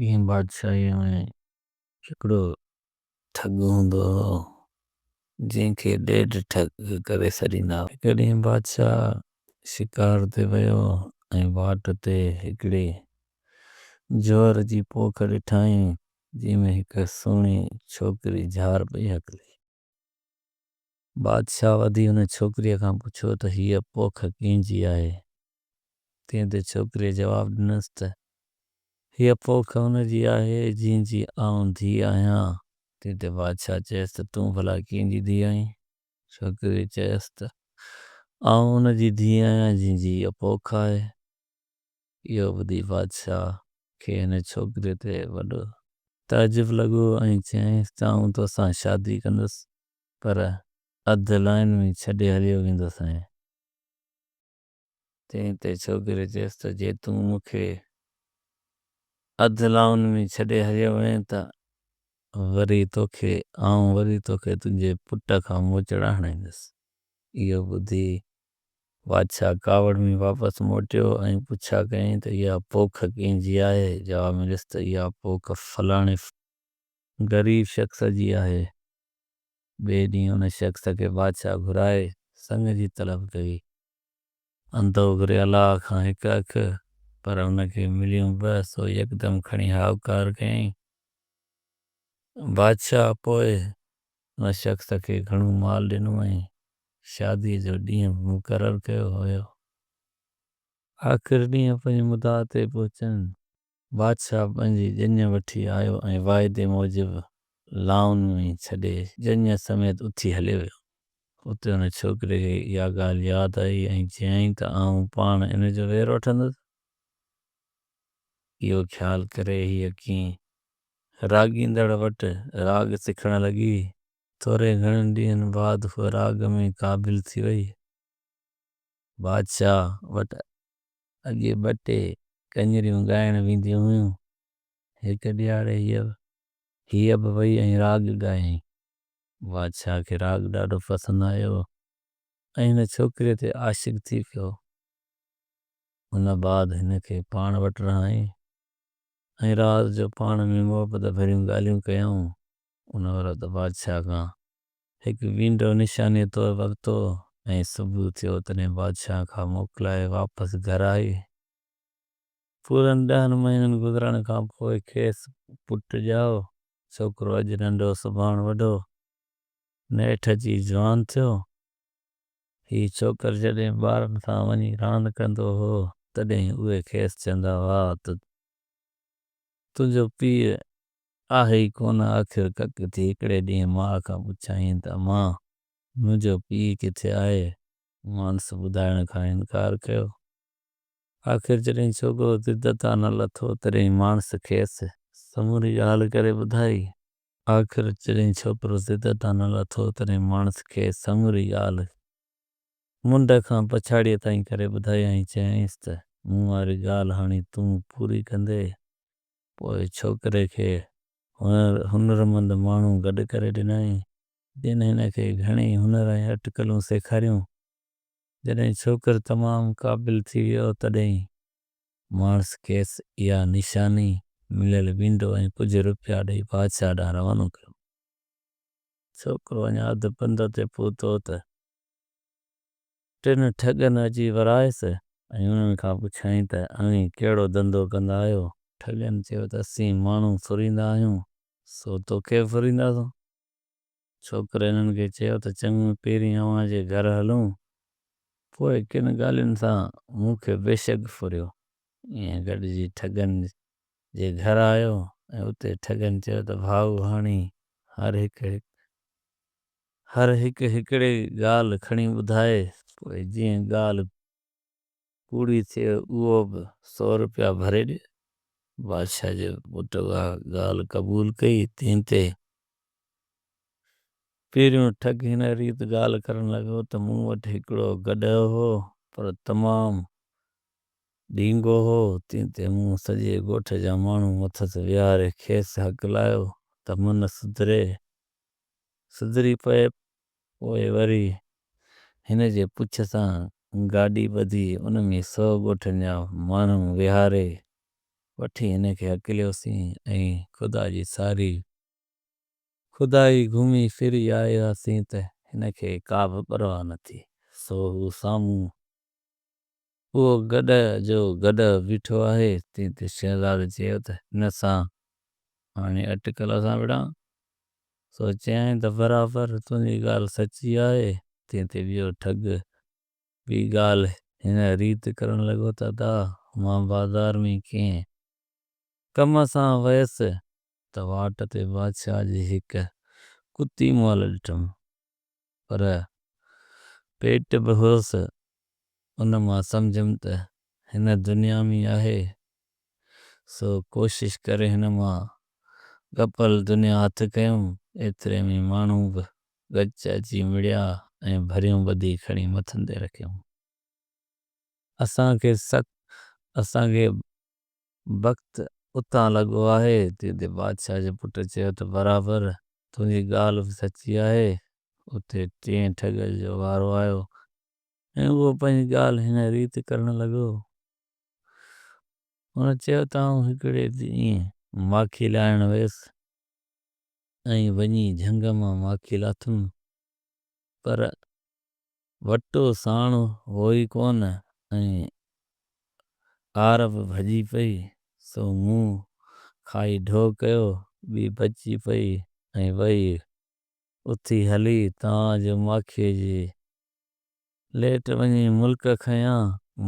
ڪنهن بادشاهيء ۾ هڪڙو ٺڳ هوندو هو، جنهن کي ڏيڍ ٺڳ ڪري سڏيندا هئا. هڪ ڏينهن بادشاهه شڪار تي ويو ۽ واٽ تي هڪڙي جوئر جي پوک ڏٺائين، جنهن ۾ هڪ سهڻي ڇوڪري جهار پئي هڪلي. بادشاهه وڌي ان ڇوڪريء کان پڇيو ته هيء پوک ڪنهن جي آهي؟ تنهن تي ڇوڪريء جواب ڏنس ته هيء پوک ان جي آهي، جنهن جي آئون ڌيء آهيان. تنهن تي بادشاهه چيس ته تون ڀلا ڪنهن جي ڌيء آهين؟ ڇوڪريء چيس ته آئون ان جي ڌيء آهيان، جنهن جي هيء پوک آهي. اهو ٻڌي بادشاهه کي هن ڇوڪريء تي وڏو تعجب لڳو ۽ چيائينس ته آئون توسان شادي ڪندس، پر اڌ لائن ۾ ڇڏي هليو ويندوسانء. تنهن تي ڇوڪري چيس ته جي تون مون کي اڌ لائن ۾ ڇڏي هليو وئين ته وري توکي آئون وري توکي تنهنجي پٽ کان موچڙا هڻائيندس. اهو ٻڌي بادشاهه ڪاوڙ ۾ واپس موٽيو ۽ پڇا ڪيائين ته اها پوک ڪنهن جي آهي؟ جواب مليس ته اها پوک فلاڻي غريب شخص جي آهي. ٻئي ڏينهن ان شخص کي بادشاهه گهرائي سڱ جي طلب ڪئي. انڌو گهري الله کان هڪ اک، پر هن کي مليون ٻه، سو يڪدم کڻي هائوڪار ڪيائين. بادشاهه پوء ان شخص کي گهڻو مال ڏنو ۽ شاديء جو ڏينهن به مقرر ڪيو ويو. آخر ڏينهن پنهنجي مدعا تي پهچن. بادشاهه پنهنجي ڄڃ وٺي آيو ۽ واعدي موجب لائن ۾ ڇڏي ڄڃ سميت اٿي هليو ويو. اتي ان ڇوڪري کي اها ڳالهه ياد آئي ۽ چيائين ته آئون پاڻ ان جو وير وٺندس. اهو خيال ڪري هيء ڪنهن راڳيندڙ وٽ راڳ سکڻ لڳي. ٿوري گهڻن ڏينهن بعد هوء راڳ ۾ قابل ٿي وئي. بادشاهه وٽ اڳي ٻه ٽي ڪڃريون ڳائڻ وينديون هيون. هڪ ڏيهاڙي هيء به وئي ۽ راڳ ڳايائين. بادشاهه کي راڳ ڏاڍو پسند آيو ۽ هن ڇوڪريء تي عاشق ٿي پيو. ان بعد هن کي پاڻ وٽ رهايائين ۽ رات جو پاڻ ۾ محبت ڀريون ڳالهيون ڪيائون. ان عورت بادشاهه کان هڪ وينڊو نشانيء طور ورتو ۽ صبح ٿيو تڏهن بادشاهه کان موڪلائي واپس گهر آئي. پورن ڏهن مهينن گذرڻ کان پوء کيس پٽ ڄائو. ڇوڪرو اڄ ننڍو سڀاڻ وڏو، نيٺ اچي جوان ٿيو. هي ڇوڪر جڏهن ٻارن سان وڃي راند ڪندو هو، تڏهن اهي کيس چوندا هئا ته تنهنجو پيء آهي ئي ڪونه. آخر ڪڪ ٿي هڪڙي ڏينهن ماء کان پڇيائين ته امان، منهنجو پيء ڪٿي آهي؟ ماڻس ٻڌائڻ کان انڪار ڪيو. آخر جڏهن ڇوڪرو ضد تان نه لٿو، تڏهن ماڻس کيس سموري ڳالهه ڪري ٻڌائي. آخر جڏهن ڇوڪرو ضد تان نه لٿو، تڏهن ماڻس کيس سموري ڳالهه منڍ کان پڇاڙيء تائين ڪري ٻڌائي ۽ چيائينس ته مون واري ڳالهه هاڻي تون پوري ڪندين. پوء ڇوڪري کي هنرمند ماڻهو گڏ ڪري ڏنائين، جن هن کي گهڻيئي هنر ۽ اٽڪلون سيکاريون. جڏهن ڇوڪر تمام قابل ٿي ويو، تڏهن ماڻس کيس اها نشاني، مليل ونڊو ۽ ڪجهه رپيا ڏئي بادشاهه ڏانهن روانو ڪيو. ڇوڪرو اڃا اڌ پنڌ تي پهتو ته ٽن ٺڳن اچي ورايس ۽ انهن کان پڇيائين ته اوهين ڪهڙو ڌنڌو ڪندا آهيو؟ ٺڳن چيو ته اسين ماڻهو ڦريندا آهيون، سو توکي به ڦرينداسون. ڇوڪري انهن کي چيو ته چڱو پهرين اوهان جي گهر هلون، پوء ڪن ڳالهين سان مون کي بيشڪ ڦريو. ائين گڏجي ٺڳن جي گهر آيو ۽ اتي ٺڳن چيو ته ڀائو هاڻي هر هڪ هر هڪ هڪڙي ڳالهه کڻي ٻڌائي، پوء جيئن ڳالهه ڪوڙي ٿئي اهو به سو روپيا ڀري ڏي. بادشاهه جي پٽ اها ڳالهه قبول ڪئي، تنهن تي پهريون ٺڳ هن ريت ڳالهه ڪرڻ لڳو ته مون وٽ هڪڙو گڏهه هو، پر تمام ڏينگو هو، تنهن تي مون سڄي ڳوٺ جا ماڻهو مٿس ويهاري کيس هڪلايو ته من سڌري. سڌري پئي، پوء وري هن جي پڇ سان گاڏي ٻڌي ان ۾ سو ڳوٺن جا ماڻهو ويهاري وٺي هن کي هڪليوسين ۽ خدا جي ساري خدائي گهمي ڦري آياسين ته هن کي ڪا به پرواهه نه ٿي. سو هو سامهون اهو گڏهه جو گڏهه بيٺو آهي. تنهن تي شهزادي چيو ته هن سان هاڻي اٽڪل سان وڙهان؟ سو چيائين ته برابر تنهنجي ڳالهه سچي آهي. تنهن تي ٻيو ٺڳ به ڳالهه هن ريت ڪرڻ لڳو ته ادا مان بازار ۾ ڪنهن ڪم سان ويس ته واٽ تي بادشاهه جي هڪ ڪتي مئل ڏٺم، پر پيٽ به هئس، ان مان سمجهيم ته هن دنيا ۾ آهي، سو ڪوشش ڪري هن مان ڳپل دنيا هٿ ڪيم، ايتري ۾ ماڻهو به ڳچ اچي مڙيا ۽ ڀريون ٻڌي کڻي مٿن تي رکيائون. اسان کي اسان کي بخت اتان لڳو آهي. تنهن تي بادشاهه جي پٽ چيو ته برابر تنهنجي ڳالهه به سچي آهي. اتي ٽئين ٺڳ جو وارو آيو ۽ اهو پنهنجي ڳالهه هن ريت ڪرڻ لڳو. هن چيو ته آئون هڪڙي ڏينهن ماکي لاهڻ ويس ۽ وڃي جهنگ مان ماکي لاٿم، پر وٽو ساڻ هو ئي ڪونه ۽ آر به ڀڄي پئي، سو مون کائي ڍو ڪيو، ٻي بچي پئي ۽ وئي اٿي هلي تان جو ماکيء جي ليٽ وڃي ملڪ کنيا،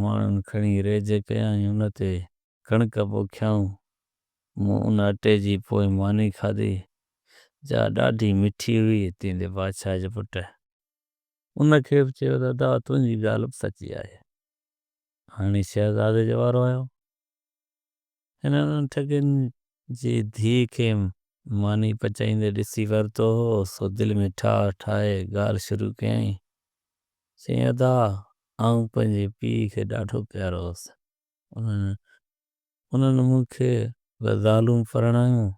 ماڻهن کڻي ريج ڪيا ۽ ان تي ڪڻڪ پوکيائون. مون ان اٽي جي پوء ماني کاڌي، جا ڏاڍي مٺي هئي. تنهن تي بادشاهه جي پٽ ان کي به چيو ته ادا تنهنجي ڳالهه به سچي آهي. هاڻي شهزادي جو وارو آيو. هن انهن ٺڳين جي ڌيء کي ماني پچائيندي ڏسي ورتو هو، سو دل ۾ ٺاهه ٺاهي ڳالهه شروع ڪيائين. چيائين، ادا، آئون پنهنجي پيء کي ڏاڍو پيارو هوس. انهن مون کي ٻه زالون پرڻايون.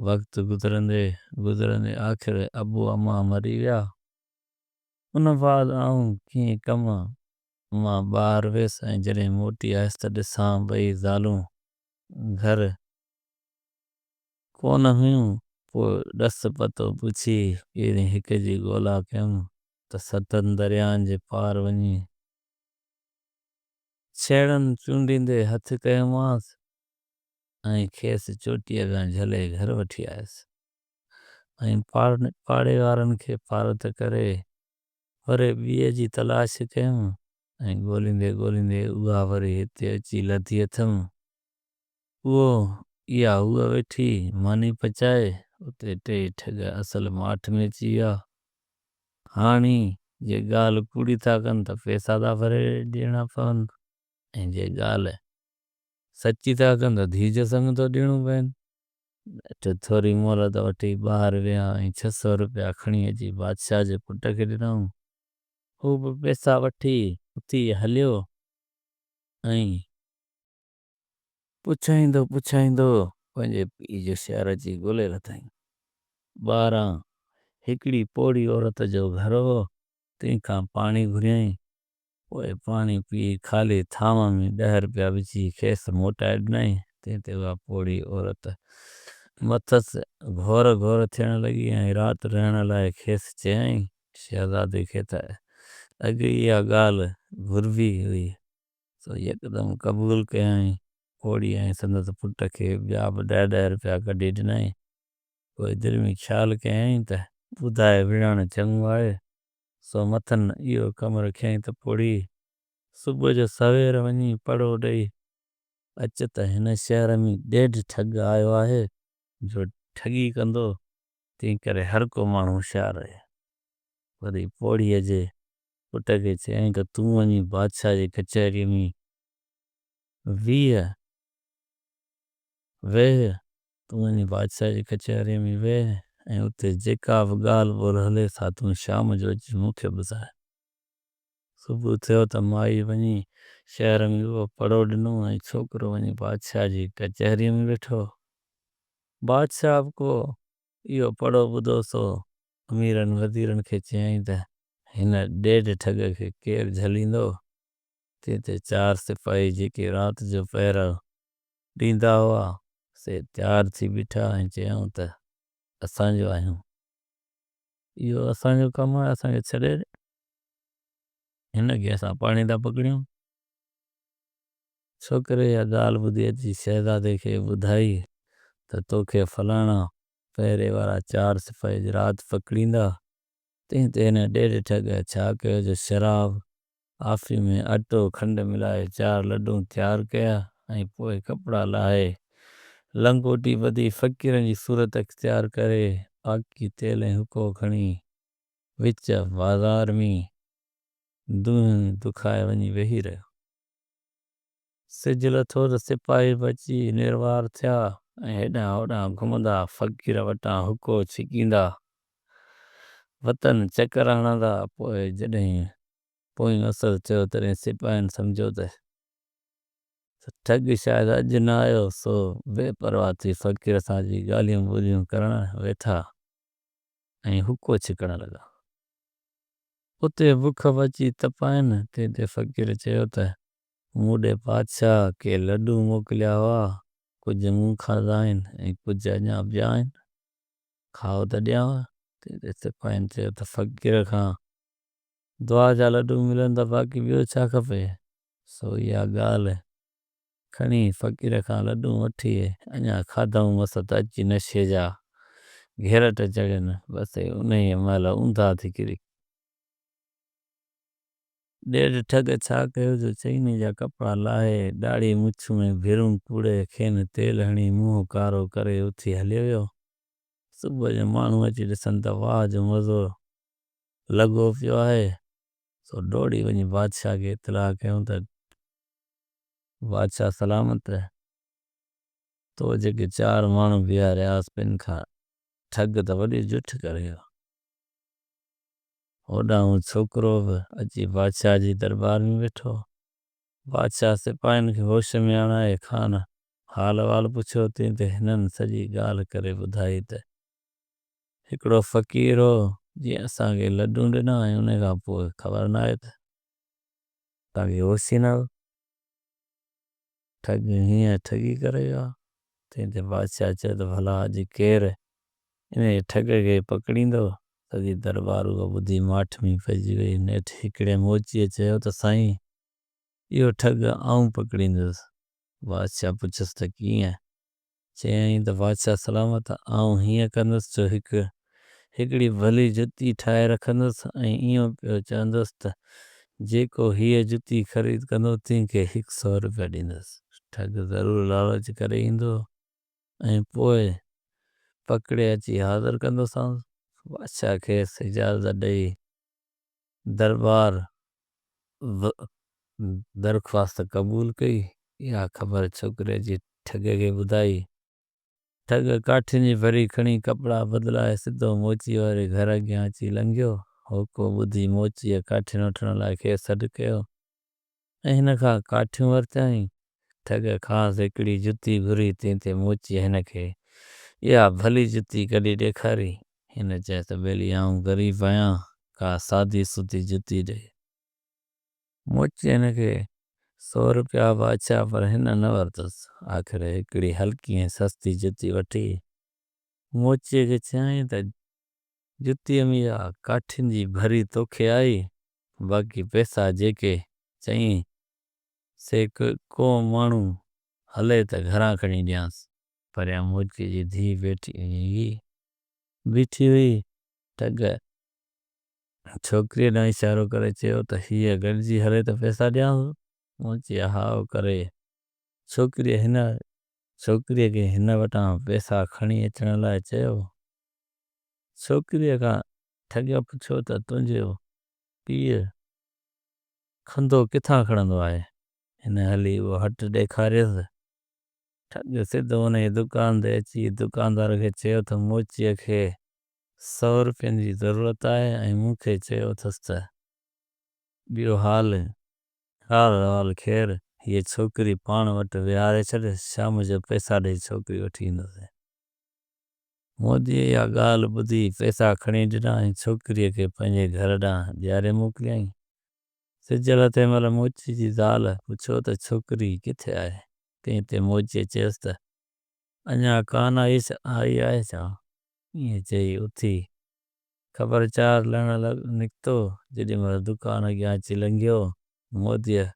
وقت گذرندي گذرندي آخر ابو امان مري ويا. ان بعد آئون ڪنهن ڪم مان ٻاهر ويس ۽ جڏهن موٽي آيس ته ڏسان ٻئي زالون گهر ڪونه هيون. پوء ڏس پتو پڇي پهرين هڪ جي ڳولا ڪيم ته ستن درياهن جي پار وڃي ڇيڙن چونڊيندي هٿ ڪيومانس ۽ کيس چوٽيء کان جهلي گهر وٺي آيس ۽ پاڙي وارن کي پارت ڪري وري ٻيء جي تلاش ڪيم ۽ ڳوليندي ڳوليندي اها وري هتي اچي لڌي اٿم. اهو اها هوء ويٺي ماني پچائي. اتي ٽيئي ٺڳ اصل ماٺ ۾ اچي ويا. هاڻي جي ڳالهه ڪوڙي ٿا ڪن ته پئسا ٿا ڀري ڏيڻا پون ۽ جي ڳالهه سچي ٿا ڪن ته ڌيء جو سڱ ٿو ڏيڻو پين. نيٺ ٿوري مهلت وٺي ٻاهر ويا ۽ 600 روپيا کڻي اچي بادشاهه جي پٽ کي ڏنائون. هو به پئسا وٺي اٿي هليو ۽ پڇائيندو پڇائيندو پنهنجي پيء جو شهر اچي ڳولي لڌائين. ٻاهران هڪڙي پوڙهي عورت جو گهر هو، تنهن کان پاڻي گهريائين. پوء پاڻي پي خالي ٿانو ۾ 10 روپيا وجهي کيس موٽائي ڏنائين. تنهن تي اها پوڙهي عورت مٿس گهور گهور ٿيڻ لڳي ۽ رات رهڻ لاء کيس چيائين. شهزادي کي ته اڳ ئي اها ڳالهه گهربي هئي، سو يڪدم قبول ڪيائين. پوڙهي ۽ سندس پٽ کي ٻيا به ڏهه ڏهه روپيا ڪڍي ڏنائين. پوء دل ۾ خيال ڪيائين ته ٻڌائي وڙهڻ چڱو آهي، سو مٿن اهو ڪم رکيائين ته پوڙهي صبح جو سوير وڃي پڙهو ڏئي اچ ته هن شهر ۾ ڏيڍ ٺڳ آيو آهي، جو ٺڳي ڪندو، تنهنڪري هر ڪو ماڻهو هوشيار رهي. وري پوڙهيء جي پٽ کي چيائين ته تون وڃي بادشاهه جي ڪچهريء ۾ ويهه، ويهه، تون وڃي بادشاهه جي ڪچهريء ۾ ويهه ۽ اتي جيڪا به ڳالهه ٻولهه هلي سا تون شام جو اچي مون کي ٻڌاء. صبح ٿيو ته مائي وڃي شهر ۾ اهو پڙهو ڏنو ۽ ڇوڪرو وڃي بادشاهه جي ڪچهريء ۾ ويٺو. بادشاهه به ڪو اهو پڙهو ٻڌو سو اميرن وزيرن کي چيائين ته هن ڏيڍ ٺڳ کي ڪير جهليندو؟ تنهن تي چار سپاهي جيڪي رات جو پهرو ڏيندا هئا، سي تيار ٿي بيٺا ۽ چيائون ته اسان جو آهيون، اهو اسان جو ڪم آهي، اسان کي ڇڏي ڏي، هن کي اسان پاڻي ٿا پڪڙيون. ڇوڪري اها ڳالهه ٻڌي اچي شهزادي کي ٻڌائي ته توکي فلاڻا پهري وارا چار سپاهي اڄ رات پڪڙيندا. تنهن تي هن ڏيڍ ٺڳ ڇا ڪيو جو شراب، آفيم ۾ اٽو کنڊ ملائي چار لڏون تيار ڪيا ۽ پوء ڪپڙا لاهي، لنگوٽي ٻڌي، فقيرن جي صورت اختيار ڪري، آڪي تيل ۽ حقو کڻي وچ بازار ۾ دونهين دکائي وڃي ويهي رهيو. سج لٿو ته سپاهي به اچي نروار ٿيا ۽ هيڏانهن هوڏانهن گهمندا، فقير وٽان حقو ڇڪيندا، وتن چڪر هڻندا. پوء جڏهن پويون اسر ٿيو، تڏهن سپاهين سمجهيو ته ٺڳ شايد اڄ نه آيو، سو بي پرواهه ٿي فقير سان اچي ڳالهيون ٻولهيون ڪرڻ ويٺا ۽ حقو ڇڪڻ لڳا. اتي بک به اچي تپائين. تنهن تي فقير چيو ته مون ڏي بادشاهه ڪي لڏون موڪليا هئا، ڪجهه مون کاڌا آهن ۽ ڪجهه اڃا پيا آهن، کائو ته ڏيانو. تنهن تي سپاهين چيو ته فقير کان دعا جا لڏون ملن ته باقي ٻيو ڇا کپي. سو اها ڳالهه کڻي فقير کان لڏون وٺي اڃا کاڌائون مس ته اچي نشي جا گهيرٽ چڙهين، بس انهيء مهل اونڌا ٿي ڪري. ڏيڍ ٺڳ ڇا ڪيو جو چئني جا ڪپڙا لاهي، ڏاڙهي مڇون ۽ ڀرون ڪوڙي، کين تيل هڻي منهن ڪارو ڪري اٿي هليو ويو. صبح جو ماڻهو اچي ڏسن ته واهه جو مزو لڳو پيو آهي. سو ڊوڙي وڃي بادشاهه کي اطلاع ڪيائون ته بادشاهه سلامت! تو جيڪي چار ماڻهو بيهاريا هئس، تن کان ٺڳ ته وڏي جٺ ڪري ويو. هوڏانهن ڇوڪرو به اچي بادشاهه جي درٻار ۾ ويٺو. بادشاهه سپاهين کي هوش ۾ آڻائي کانئن حال احوال پڇيو، تنهن تي هنن سڄي ڳالهه ڪري ٻڌائي ته هڪڙو فقير هو، جنهن اسان کي لڏون ڏنا ۽ ان کان پوء خبر ناهي ته اسان کي هوش ئي نه هو. ٺڳ هيئن ٺڳي ڪري ويو آهي. تنهن تي بادشاهه چيو ته ڀلا اڄ ڪير انهيء ٺڳ کي پڪڙيندو؟ سڄي درٻار اهو ٻڌي ماٺ ۾ پئجي وئي. نيٺ هڪڙي موچيء چيو ته سائين! اهو ٺڳ آئون پڪڙيندس. بادشاهه پڇيس ته ڪيئن؟ چيائين ته بادشاهه سلامت! آئون هيئن ڪندس جو هڪ هڪڙي ڀلي جتي ٺاهي رکندس ۽ ايئن پيو چوندس ته جيڪو هيء جتي خريد ڪندو، تنهن کي هڪ سؤ روپيا ڏيندس. ٺڳ ضرور لالچ ڪري ايندو ۽ پوء پڪڙي اچي حاضر ڪندوسانس. بادشاهه کيس اجازت ڏئي درٻار درخواست قبول ڪئي. اها خبر ڇوڪري اچي ٺڳ کي ٻڌائي. ٺڳ ڪاٺين جي ڀري کڻي ڪپڙا بدلائي سڌو موچيء واري گهر اڳيان اچي لنگهيو. هوڪو ٻڌي موچيء ڪاٺين وٺڻ لاء کيس سڏ ڪيو ۽ هن کان ڪاٺيون ورتائين. ٺڳ کانئس هڪڙي جتي گهري، تنهن تي موچيء هن کي اها ڀلي جتي ڪڍي ڏيکاري. هن چيس ته ٻيلي آئون غريب آهيان، ڪا سادي سودي جتي ڏي. موچيء هن کي سو روپيا به آڇيا پر هن نه ورتس. آخر هڪڙي هلڪي ۽ سستي جتي وٺي موچيء کي چيائين ته جتيء ۾ اها ڪاٺين جي ڀري توکي آئي، باقي پئسا جيڪي چئين سي ڪو ماڻهو هلي ته گهران کڻي ڏيانس. پريان موچيء جي ڌيء بيٺي هئي. ٺڳ ڇوڪريء ڏانهن اشارو ڪري چيو ته هيء گڏجي هلي ته پئسا ڏيانس. موچيء هائو ڪري ڇوڪريء کي هن وٽان پئسا کڻي اچڻ لاء چيو. ڇوڪريء کان ٺڳ پڇيو ته تنهنجو پيء کنڌو ڪٿان کڻندو آهي؟ هن هلي اهو هٽ ڏيکاريس. ٺڳ سڌو انهيء دڪان تي اچي دڪاندار کي چيو ته موچيء کي سؤ روپين جي ضرورت آهي ۽ مون کي چيو اٿس ته ٻيو حال احوال خير، هيء ڇوڪري پاڻ وٽ ويهاري ڇڏ، شام جو پئسا ڏئي ڇوڪري وٺي ايندس. موديء اها ڳالهه ٻڌي پئسا کڻي ڏنا ۽ ڇوڪريء کي پنهنجي گهر ڏانهن ڏياري موڪليائين. سج لٿي مهل موچي جي زال پڇيو ته ڇوڪري ڪٿي آهي؟ تنهن تي موچيءَ چيس ته اڃا ڪانه آئي آهي ڇا؟ ائين چئي اٿي خبر چار لهڻ نڪتو. جيڏي مهل دڪان اڳيان اچي لنگهيو، موديءَ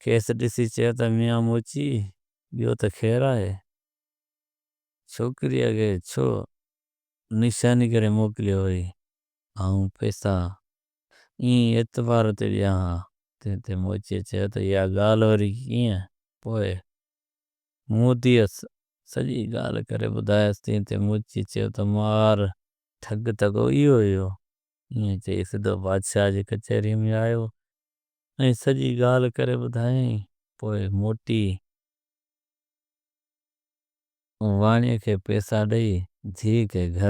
کيس ڏسي چيو ته ميان موچي، ٻيو ته خير آهي؟ ڇوڪريءَ کي ڇو نشاني ڪري موڪليو هئي؟ آئون پئسا ائين ئي اعتبار تي ڏيان ها. تنهن تي موچيءَ چيو ته اها ڳالهه وري ڪيئن؟ پوءِ موديءَ سڄي ڳالهه ڪري ٻڌايس. تنهن تي موچيءَ چيو ته مار ٺڳ ته ڪو اهو هيو. ائين چئي سڌو بادشاهه جي ڪچهريءَ ۾ آيو ۽ سڄي ڳالهه ڪري ٻڌايائين. پوءِ موٽي واڻيي کي پئسا ڏئي ڌيءَ کي گهر.